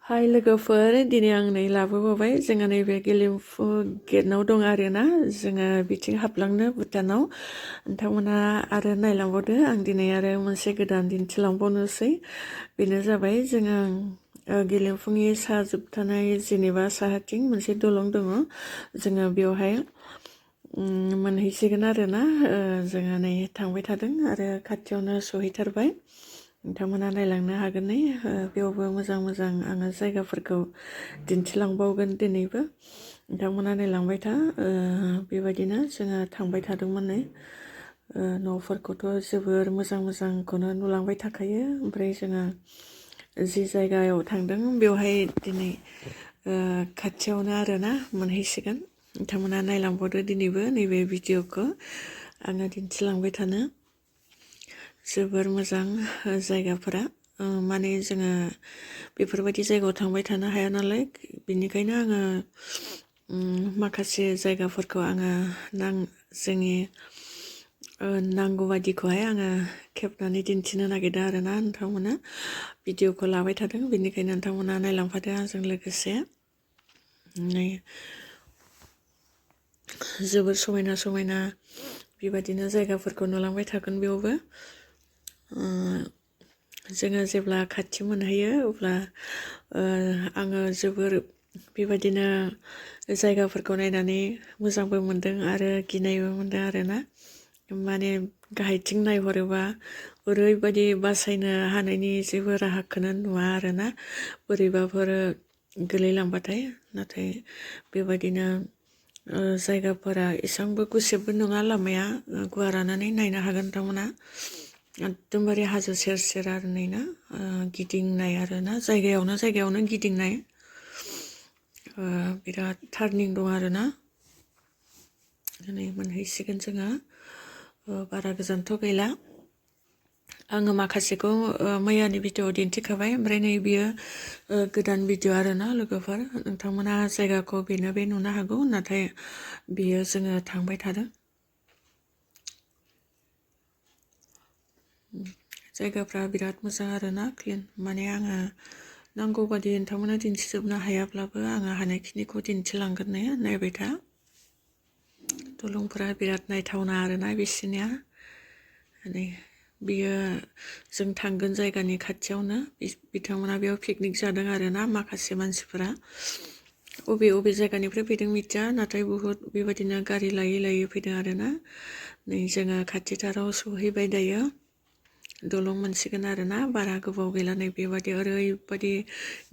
हाय लोगोफोर दिनै आं नै लाबोबावबाय जोङो नैबे गेलेमफु गेटनाव दं आरोना जोङो बिथिं हाबलांनो भुटानाव नोंथांमोना आरो नायलांबावदो आं दिनै आरो मोनसे गोदान दिन्थिलांबावनोसै बेनो जाबाय जोङो गेलेमफुनि सा जोबथानाय जेनेबा साहाथिं मोनसे दलं दङ जोङो बेवहाय मोनहैसिगोन आरोना जोङो नै थांबाय थादों आरो खाथियावनो सहैथारबाय नोंथांमोना नायलांनो हागोन नै बेयावबो मोजां मोजां आङो जायगाफोरखौ दिन्थिलांबावगोन दिनैबो नोंथांमोना नायलांबाय था बेबायदिनो जोङो थांबाय थादोंमोन नै न'फोरखौथ' जोबोर मोजां मोजांखौनो नुलांबाय थाखायो ओमफ्राय जोङो जि जायगायाव थांदों बेवहाय दिनै खाथियावनो आरोना मोनहैसिगोन नोंथांमोना नायलांबावदो दिनैबो नैबे भिडिअखौ आङो दिन्थिलांबाय थानो जोबोर मोजां जायगाफोरा माने जोङो बेफोरबायदि जायगायाव थांबाय थानो हाया नालाय बेनिखायनो आङो माखासे जायगाफोरखौ आङो जोंनि नांगौ बादिखौहाय आङो खेबनानै दिन्थिनो नागिरदों आरोना नोंथांमोना भिडिअखौ लाबाय थादों बेनिखायनो नोंथांमोना नायलांफादो आंजों लोगोसे जोबोर समायना समायना बेबायदिनो जायगाफोरखौ नुलांबाय थागोन बेयावबो जोङो जेब्ला खाथि मोनहैयो अब्ला आङो जोबोर बेबायदिनो जायगाफोरखौ नायनानै मोजांबो मोनदों आरो गिनायबो मोनदों आरोना माने गाहायथिं नायहरोबा ओरैबायदि बासायनो हानायनि जेबो राहाखौनो नुवा आरोना बोरैबाफोर गोलैलांबाथाय नाथाय बेबायदिनो जायगाफोरा एसेबांबो गुसेबबो नङा लामाया गुवारानानै नायनो हागोन नोंथांमोना एकदमबारे हाजो सेर सेर आरो नै ना गिदिंनाय आरोना जायगायावनो गिदिंनाय बिराद टार्निं दं आरोना नै मोनहैसिगोन जोङो बारा गोजानथ' गैला आङो माखासेखौ मैयानि भिडिअआव दिन्थिखाबाय ओमफ्राय नै बियो गोदान भिडिअ आरोना लोगोफोर नोंथांमोना जायगाखौ बेनो बे नुनो हागौ नाथाय बियो जोङो थांबाय थादों जायगाफ्रा बिराद मोजां आरोना क्लिन माने आङो नांगौ बादि नोंथांमोना दिन्थिजोबनो हायाब्लाबो आङो हानायखिनिखौ दिन्थिलांगोन नायबाय था दलंफोरा बिराद नायथावना आरोना बिसोरनिया नै बियो जों थांगोन जायगानि खाथियावनो बिथांमोना बेयाव पिकनिक जादों आरोना माखासे मानसिफोरा अबे जायगानिफ्राय फैदों मिथिया नाथाय बुहुद बेबायदिनो गारि लायै फैदों आरोना नै जोङो खाथिथाराव सहैबाय दायो दलं मोनसिगोन आरोना बारा गोबाव गैला नै बेबायदि ओरैबायदि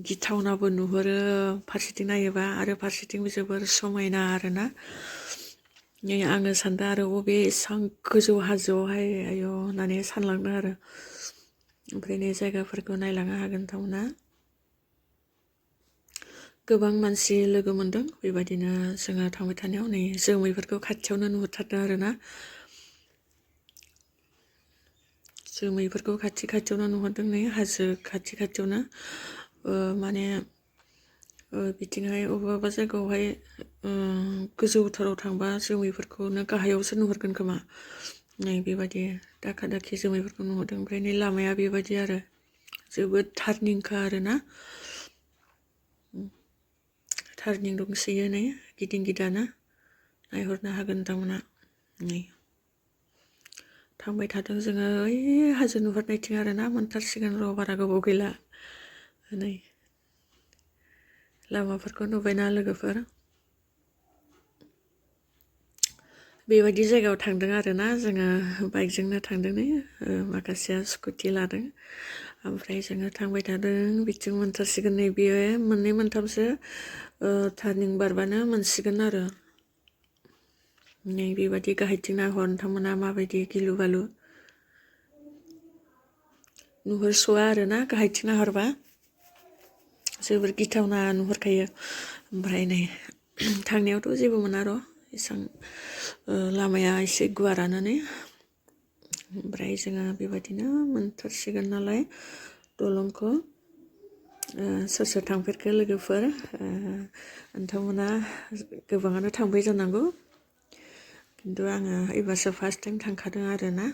गिथावनाबो नुहुरो फारसेथिं नायोबा आरो फारसेथिं जोबोर समायना आरोना नै आङो सानदों आरो अबे एसां गोजौ हाजोआवहाय आयौ होननानै सानलांदों आरो ओमफ्राय नै जायगाफोरखौ नायलांनो हागोन नोंथांमोना गोबां मानसि लोगो मोनदों बेबायदिनो जोङो थांबाय थानायाव नै जोमैफोरखौ खाथियावनो नुहुरथारदों आरोना जोमैफोरखौ खाथियावनो नुहुरदों नै हाजो खाथियावनो माने बिथिंहाय अबेबा जायगायावहाय गोजौथाराव थांबा जोमैफोरखौनो गाहायावसो नुहुरगोन खोमा नै बेबायदि दाखा दाखि जोमैफोरखौ नुहुरदों ओमफ्राय नै लामाया बेबायदि आरो जोबोद टार्निंखा आरोना टार्निं दंसोयो नै गिदानो नायहरनो हागोन नोंथांमोना नै थांबाय थादों जोङो ओइ हाजो नुहुरनायथिं आरोना मोनथारसिगोन र' बारा गोबाव गैला नै लामाफोरखौ नुबायना लोगोफोर बेबायदि जायगायाव थांदों आरोना जोङो बाइकजोंनो थांदों नै माखासेया स्कुटि लादों ओमफ्राय जोङो थांबाय थादों बिथिं मोनथारसिगोन नै बेयो मोननै मोनथामसो टार्निं बारबानो मोनसिगोन आरो नै बेबायदि गाहायथिं नायहर नोंथांमोना माबायदि गिलु बालु नुहुरस'वा आरोना गाहायथिं नाहरबा जोबोर गिथावना नुहुरखायो ओमफ्राय नै थांनायावथ' जेबो मोना र' एसां लामाया एसे गुवारानो नै ओमफ्राय जोङो बेबायदिनो मोनथारसिगोन नालाय दलंखौ सोर थांफेरखो लोगोफोर नोंथांमोना गोबाङानो थांबाय जानांगौ खिन्थु आङो एबारसो फार्स्ट टाइम थांखादों आरोना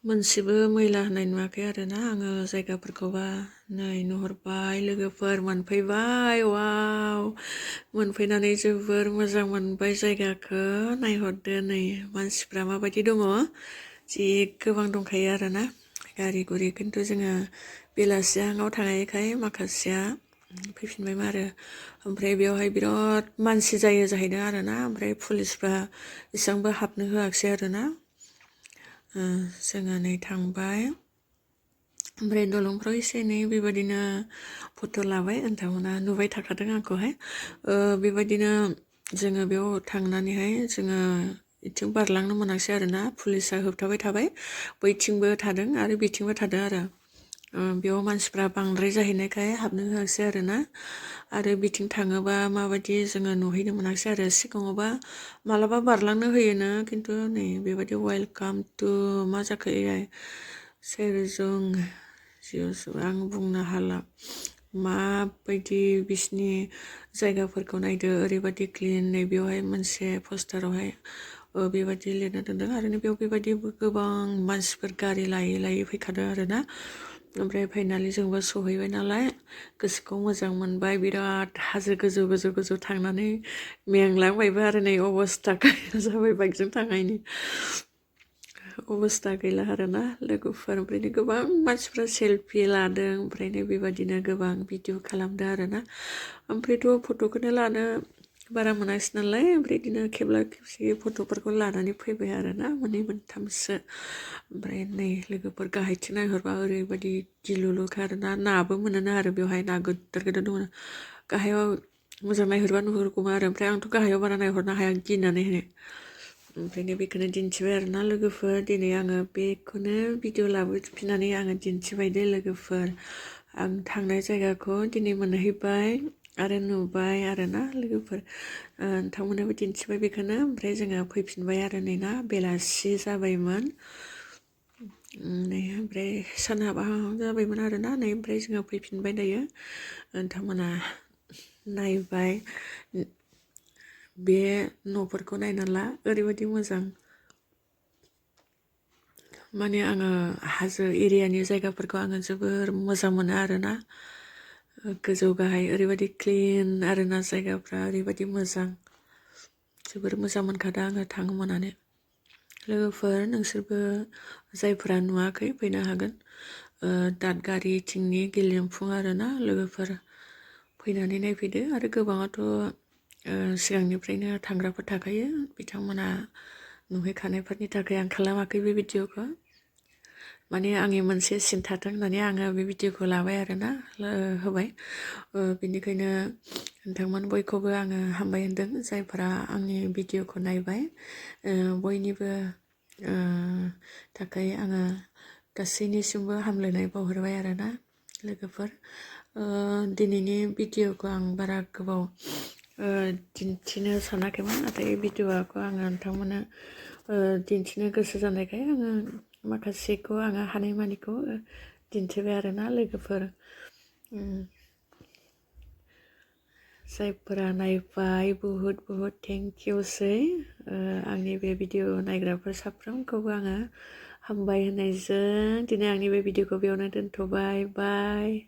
मोनसेबो मैला होनाय नुवाखै आरोना आङो जायगाफोरखौबा नै नुहरबाय लोगोफोर मोनफैबाय वाव मोनफैनानै जोबोर मोजां मोनबाय जायगाखौ नायहरदो नै मानसिफ्रा माबायदि दङ जि गोबां दंखायो आरोना गारि गुरि खिन्थु जोङो बेलासियाव थांनायखाय माखासेया फैफिनबायमोन आरो ओमफ्राय बेवहाय बिराद मानसि जायो जाहैदों आरोना ओमफ्राय पुलिसफ्रा एसेबांबो हाबनो होआखिसै आरोना जोङो नै थांबाय ओमफ्राय दलंफ्राव एसे एनै बेबायदिनो फट' लाबाय नोंथांमोना नुबाय थाखादों आंखौहाय बेबायदिनो जोङो बेयाव थांनानैहाय जोङो बिथिं बारलांनो मोनाखिसै आरोना पुलिसा होबथाबाय थाबाय बैथिंबो थादों आरो बिथिंबो थादों आरो बेयाव मानसिफ्रा बांद्राय जाहैनायखाय हाबनो होआखिसै आरोना आरो बिथिं थाङोबा माबायदि जोङो नुहैनो मोनाखिसै आरो सिगाङावबा मालाबा बारलांनो होयोनो खिन्थु नै बेबायदि वेलकाम टु मा जाखो एआइ सेरजों जिउसु आं बुंनो हाला माबायदि बिसिनि जायगाफोरखौ नायदो ओरैबायदि क्लिन नै बेवहाय मोनसे पस्टारावहाय बेबायदि लिरना दोनदों आरो बेयाव बेबायदि गोबां मानसिफोर गारि लायै लायै फैखादों आरोना ओमफ्राय फाइनालि जोंबो सहैबाय नालाय गोसोखौ मोजां मोनबाय बिराद हाजो गोजौ गोजौ गोजौ थांनानै मेंलांबायबो आरो नै अबस्था गैया जाबाय बाइकजों थांनायनि अबस्था गैला आरोना लोगोफोर ओमफ्रायनो गोबां मानसिफ्रा सेलफि लादों ओमफ्रायनो बेबायदिनो गोबां भिडिअ खालामदों आरोना ओमफ्रायथ' फट'खौनो लानो बारा मोनासै नालाय ओमफ्राय बिदिनो खेबला खेबसे फट'फोरखौ लानानै फैबाय आरोना मोननै मोनथामसो ओमफ्राय नै लोगोफोर गाहायथिं नायहरबा ओरैबायदि गिलुलुखा आरोना नाबो मोनोनो आरो बेवहाय ना गिदिर गिदिर दङ गाहायाव मोजां नायहरबा नुहुरगौमोन आरो ओमफ्राय आंथ' गाहायाव बारा नायहरनो हाया गिनानैहाय ओमफ्रायनो बेखौनो दिन्थिबाय आरोना लोगोफोर दिनै आङो बेखौनो भिडिअ लाबोफिननानै आङो दिन्थिबाय दे लोगोफोर आं थांनाय जायगाखौ दिनै मोनहैबाय आरो नुबाय आरोना लोगोफोर नोंथांमोननोबो दिन्थिबाय बेखौनो ओमफ्राय जोङो फैफिनबाय आरो नै ना बेलासि जाबायमोन नै ओमफ्राय सान हाबहां जाबायमोन आरोना नै ओमफ्राय जोङो फैफिनबाय दायो नोंथांमोना नायबाय बे न'फोरखौ नायना ला ओरैबायदि मोजां माने आङो हाजो एरियानि जायगाफोरखौ आङो जोबोर मोजां मोनो आरोना गोजौ गाहाय ओरैबायदि क्लिन आरोना जायगाफ्रा ओरैबायदि मोजां जोबोर मोजां मोनखादों आङो थांनो मोननानै लोगोफोर नोंसोरबो जायफोरा नुवाखै फैनो हागोन दादगारिथिंनि गेलेमफुं आरोना लोगोफोर फैनानै नायफैदो आरो गोबाङाथ' सिगांनिफ्रायनो थांग्राफोर थाखायो बिथांमोना नुहैखानायफोरनि थाखाय आं खालामाखै बे भिडिअखौ माने आंनि मोनसे सिन थाथों होननानै आङो बे भिडिअखौ लाबाय आरोना होबाय बेनिखायनो नोंथांमोन बयखौबो आङो हामबाय होनदों जायफोरा आंनि भिडिअखौ नायबाय बयनिबो थाखाय आङो गासैनिसिमबो हामलायनाय बावहरबाय आरोना लोगोफोर दिनैनि भिडिअखौ आं बारा गोबाव दिन्थिनो सानाखैमोन नाथाय भिडिअखौ आङो नोंथांमोननो दिन्थिनो गोसो जानायखाय आङो माखासेखौ आङो हानायमानिखौ दिन्थिबाय आरोना लोगोफोर जायफोरा नायबाय बुहुद थेंक इउसै आंनि बे भिडिअ नायग्राफोर साफ्रोमखौबो आङो हामबाय होननायजों दिनै आंनि बे भिडिअखौ बेयावनो दोनथ'बाय बाय